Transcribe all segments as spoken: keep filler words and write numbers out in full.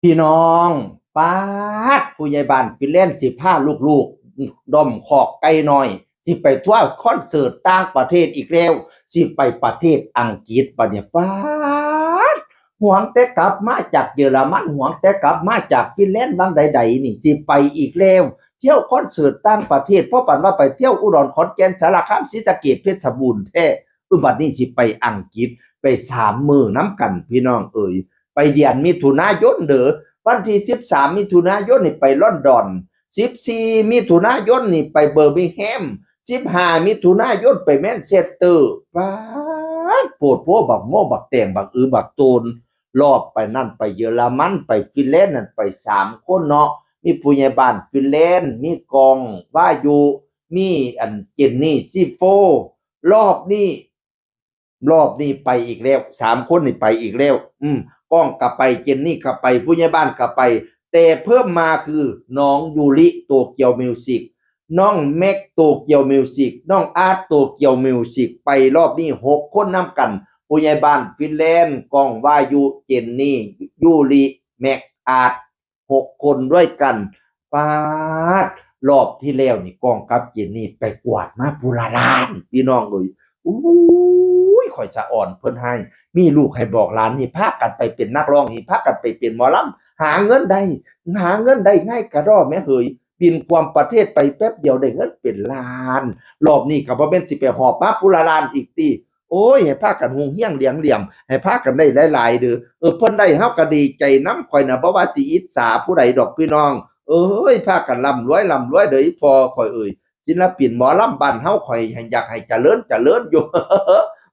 พี่น้อง ป๊าด ผู้ใหญ่บ้านฟินแลนด์สิพาลูกๆ ด้อมคอกไก่น้อย สิไปทัวร์คอนเสิร์ตต่างประเทศอีกแล้ว สิไปประเทศอังกฤษบัดเนี่ย ป๊าด หวงแต่กลับมาจากเยอรมัน หวงแต่กลับมาจากฟินแลนด์ บางใดๆ นี่ สิไปอีกแล้ว เที่ยวคอนเสิร์ตต่างประเทศ เพราะปานว่าไปเที่ยวอุดร ขอนแก่น สารคาม ศรีสะเกษ เพชรบูรณ์แท้ อุบัตินี้สิไปอังกฤษ ไปสามมื้อน้ำกัน พี่น้องเอ๋ย ไปเดือนมิถุนายนเด้อ วันที่สิบสามมิถุนายนนี่ไปลอนดอน สิบสี่มิถุนายนนี่ไปเบอร์มิงแฮม สิบห้ามิถุนายนไปแมนเชสเตอร์ ป๊าด โพดโพบักโมบักแตงบักอือบักโตน รอบไปนั่นไปเยอรมัน ไปฟินแลนด์นั่นไปสามคนเนาะ มีผู้ใหญ่บ้านฟินแลนด์ มีกองวายุ มีอันเจนนี่ ซีโฟร์ รอบนี้ รอบนี้ไปอีกแล้ว สามคนนี่ไปอีกแล้ว อืม กองก็ไป เจนนี่ก็ไป ผู้ใหญ่บ้านก็ไป แต่เพิ่มมาคือน้องยูริ โตเกียวมิวสิก น้องแม็ก โตเกียวมิวสิก น้องอาร์ต โตเกียวมิวสิก ไปรอบนี้หกคนนำกัน ผู้ใหญ่บ้านฟินแลนด์ กองวายุ เจนนี่ ยูริ แม็ก อาร์ต หกคนด้วยกัน ป๊าด รอบที่แล้วนี่กองกับเจนนี่ไปกวาดมาพุนละล้าน พี่น้องเอ๋ย อุ้ย ข่อยสะอ่อนเพิ่นให้ มีลูกให้บอกหลานนี่พากันไปเป็นนักร้อง นี่พากันไปเป็นหมอลำ หาเงินได้ หาเงินได้ง่ายกะด้อแม่เหย บินความประเทศไปแป๊บเดียวได้เงินเป็นล้าน รอบนี้ก็บ่แม่นสิไปหอบมาพุนละล้านอีกติ โอ้ย ให้พากันฮุงเฮี้ยงเหลียงเหลี่ยม ให้พากันได้หลายๆ เด้อ เออ เพิ่นได้เฮาก็ดีใจนำ ข่อยน่ะบ่ว่าสิอิจฉาผู้ใดดอกพี่น้อง เอ้ย พากันร่ำรวยร่ำรวยเด้อ อีพ่อข่อยเอ๋ย ศิลปินหมอลำบ้านเฮา ข่อยอยากให้เจริญเจริญอยู่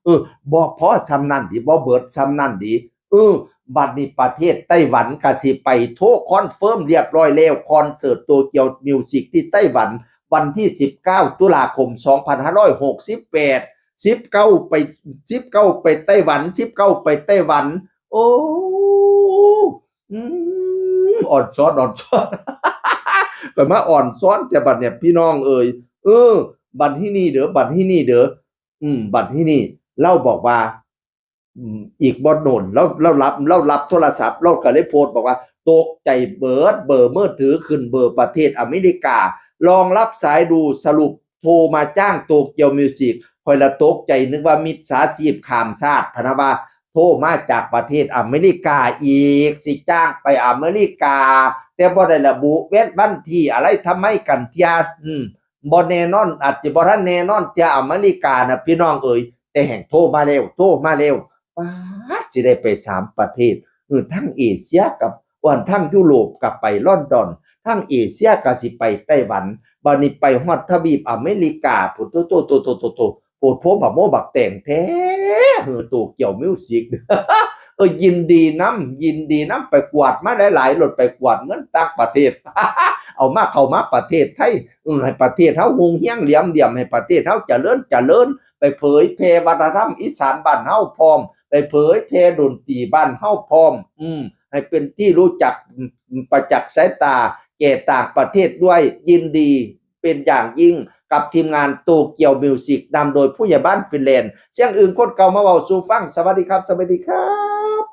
เออ บ่พอส่ำนั้นติ บ่เบิดส่ำนั้นติ เออ บัดนี้ประเทศไต้หวันก็สิไปโทรคอนเฟิร์มเรียบร้อยแล้ว คอนเสิร์ตโตเกียวมิวสิกที่ไต้หวัน วันที่สิบเก้าตุลาคมสองพันห้าร้อยหกสิบแปด สิบเก้าไป สิบเก้าไปไต้หวัน สิบเก้าไปไต้หวัน โอ้ อืม อ่อนซ้อน อ่อนซ้อน ก็มาอ่อนซ้อนแต่บัดเนี่ยพี่น้องเอ๋ย เออ บัดที่นี่เด้อ บัดที่นี่เด้อ อืม บัดที่นี่ เล่าบอกว่า อืม อีกบ่โดน เล่า เล่ารับ เล่ารับโทรศัพท์ เล่าก็เลยโพสต์บอกว่า ตกใจเบิด เบอร์มือถือขึ้นเบอร์ประเทศอเมริกา ลองรับสายดู สรุปโทรมาจ้างโตเกียวมิวสิก ข่อยละตกใจนึกว่ามิจฉาชีพข้ามชาติ พะนะว่า โทรมาจากประเทศอเมริกาอีก สิจ้างไปอเมริกา แต่บ่ได้ระบุเว็บวันที่อะไรทำไมกันเทีย อืม บ่แน่นอน อาจจะบ่ทันแน่นอนเทียอเมริกานะพี่น้องเอ๋ย แต่แฮ่งโทรมาแล้ว โทรมาแล้ว ป๊าด สิได้ไปสามประเทศ เออ ทั้งเอเชียกับ อ้วน ทั้งยุโรปก็ไปลอนดอน ทั้งเอเชียก็สิไปไต้หวัน บัดนี้ไปฮอดทวีปอเมริกาพุ้น โต โต โต โต โต โต โพดโพบักโมบักแตงแท้ เออ โตเกียวมิวสิก เออ ยินดีนำ ยินดีนำ ไปกวาดมาหลายๆ โลด ไปกวาดเงินต่างประเทศ เอามาเข้ามาประเทศไทย เออ ให้ประเทศเฮาฮุงเฮี้ยงเหลียงเหลี่ยม ให้ประเทศเฮาเจริญเจริญ ไปเผยแพร่วัฒนธรรมอีสานบ้านเฮาพร้อม ไปเผยแพร่ดนตรีบ้านเฮาพร้อม อืม ให้เป็นที่รู้จัก อืม ประจักษ์สายตาแก่ต่างประเทศด้วย ยินดีเป็นอย่างยิ่งกับทีมงานโตเกียวมิวสิก นำโดยผู้ใหญ่บ้านฟินแลนด์ เสียงอื่นคนเก่ามาเว้าสู่ฟัง สวัสดีครับ สวัสดีครับ